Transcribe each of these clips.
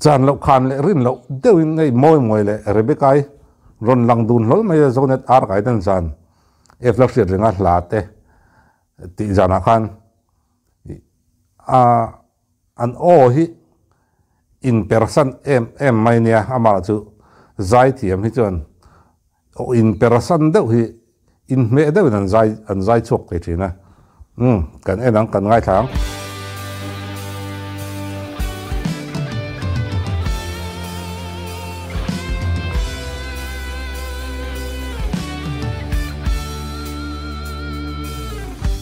Chan loh khan leh rin loh deuhin hei mawi mawi leh Rebecca-i rawn lang dun hlawl mai a, Zonet ar kai ten zan F la hriat renga hla te tih zanah khan a an aw hi inpersan em em mai nia, amah chu zaithiam hi chuan aw inpersan deuh hi Inhmeh deuhin an zai an zai chhuak thei thin a. Umm, kan en ang, kan ngaithla ang.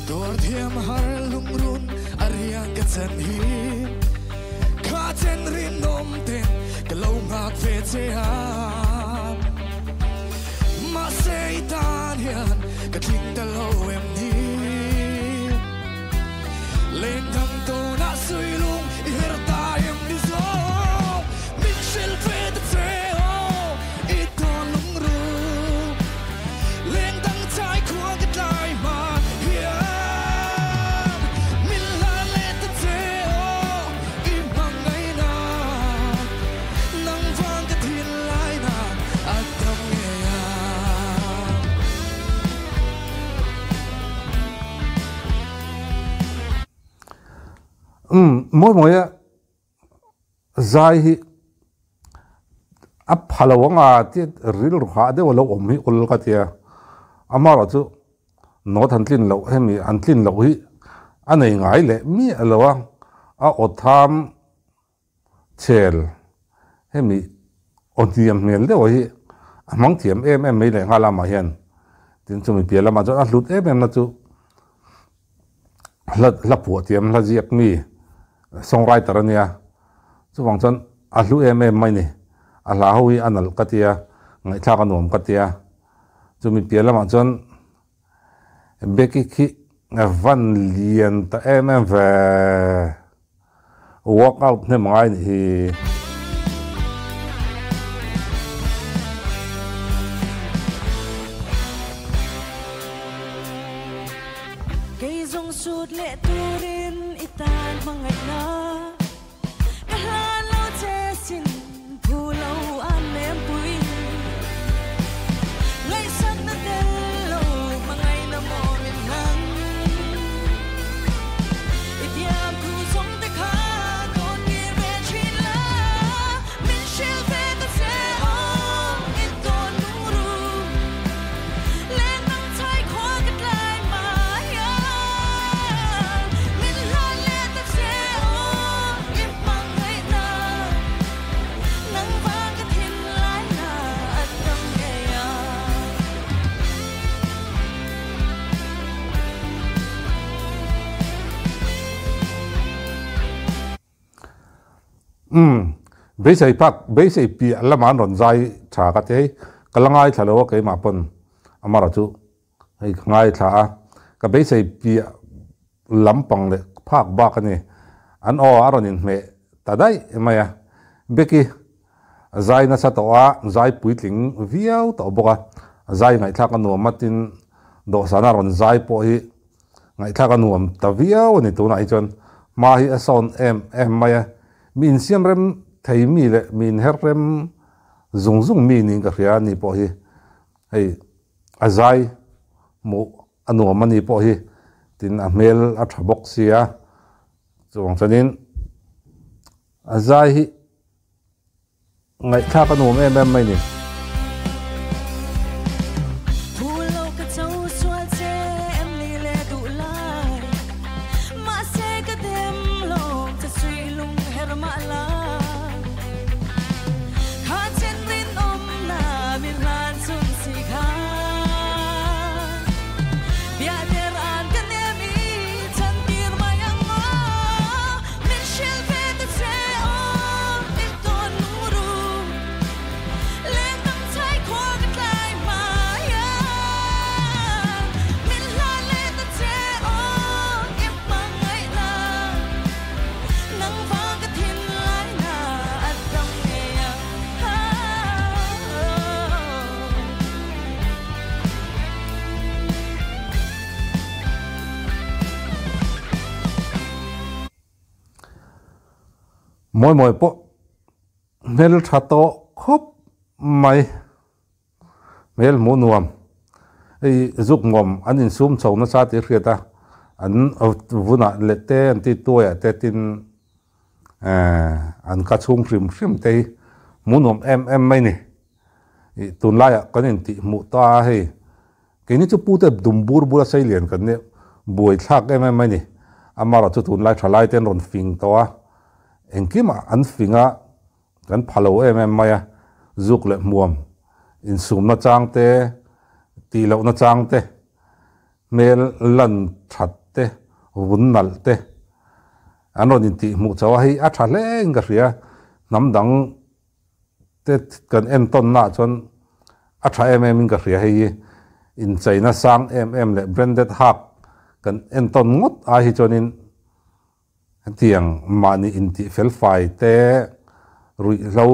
Tuar thiam har lungrun a riang ka chan hi Kha chen rinawm ten ka lo nghak ve che a. Mahse i tan hian ka tling ta lo em ni? Lengdang tawnah sui lung i her ta em ni zawk? Min hrilh ve ta che aw i tawn lungru. Lengdang chai khua ka tlai hma hian min hlan leh ta che aw i hmangaihna. Nang vang ka thin lai na a dam ngei a. Umm mawi mawi a zai hi a pha lo anga tia rilru hah deuh a lo awm hi awl ka tia amaherawhchu note han tlin loh hemi an tlin loh hi a nei ngai leh miah lo a, a aw tham Chel, hemi aw hniam hmel deuh hi a hmang thiam em em mai leh nghal lamah hian tin chumi piah lamah chuan a hlut em em na chu hla hla phuah thiam hla ziak mi songwriter a nia chuvang chuan a hlu em em mai ni a hla ho hi a nalh ka tia ngaihthlak a nuam ka tia chumi piah lamah chuan Becky khi van lian ta em em ve. Workout hnem ngai nih hi. Kei zawng sut leh turin i tan hmangaihna ka hlan lo che sin phu lo an lempui ngaihsakna tel lo hmangaihna maw min hlang i tiam thu zawng te kha dawn ngir ve thin la min hrilh ve ta che aw i tawn lungru leng dang chai khua ka tlai mai ang min hlan leh ta che aw i hmangaihna Nang vang ka thin lai na a dam ngei a. Umm, beisei phak, beisei piah lamah an rawn zai tha ka ti hei, ka la ngaithla lo a keimah pawn amara chu hei ka ngaithla a, ka beisei piah lampang leh phak bak a ni. An aw a rawn inhmeh ta daih mai a. Becky zai nasa tawh a, zai puitling viau tawh bawk a. Zai ngaihthlak a nuam a, tin dawhsana rawn zai pawh hi ngaihthlak a nuam ta viau a ni tunah hi chuan. Hma hi a sawn em em mai a. Mi insiam rem thei mi leh mi inher rem zung zung mi niin ka hria a ni pawh hi hei a zai hmuh A nuam a ni pawh hi tin a hmel a tha bawk sia, chuvang chuanin a zai hi ngaihthlak a nuam em em mai ni. Mawi mawi pawh. Hmeltha tawh khawp mai. Hmel hmuh nuam. Hei zuk ngawm an insum chho nasa tih hriat a, an vunah leh te an ti tuaiah te tin an ka chhung hrim hrim te hi hmuh nuam em em mai ni. Ih tunlaiah kan intih hmuh ta a hei keini chu pute dum bur bura sei lian kan nia buai thlak em em mai ni. Amaherawhchu chu tunlai thalai te an rawn fing tawh a, engkimah an fing a. Kan pha lo em em mai a, zuk leh hmuam, insumna chang te, tih lohna chang te, hmel lan that te, vun nalh te an rawn intih hmuh chauh a, hei a tha hle in ka hria, hnam dang te kan entawnna ah chuan a tha em em in ka hria, hei hi incheina sang em em leh branded hak kan entawn ngawt ai hi chuanin Hetiang mahni intih felfai te, ruihhlo,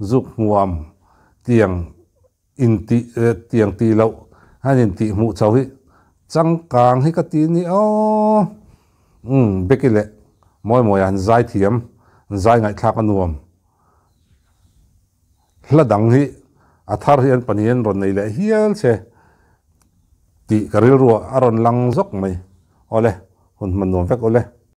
zuk hmuam tiang intih tiang tih loh han intih hmuh chho hi changkang hi ka ti ni aw. Umm Becky leh Mawimawi ah han zai thiam, an zai ngaihthlak a nuam. Hla dang hi a thar hi an pahnih an rawn nei leh hial che tih ka rilruah a rawn lang zawk mai. Awle, hun hman nuam vek awle.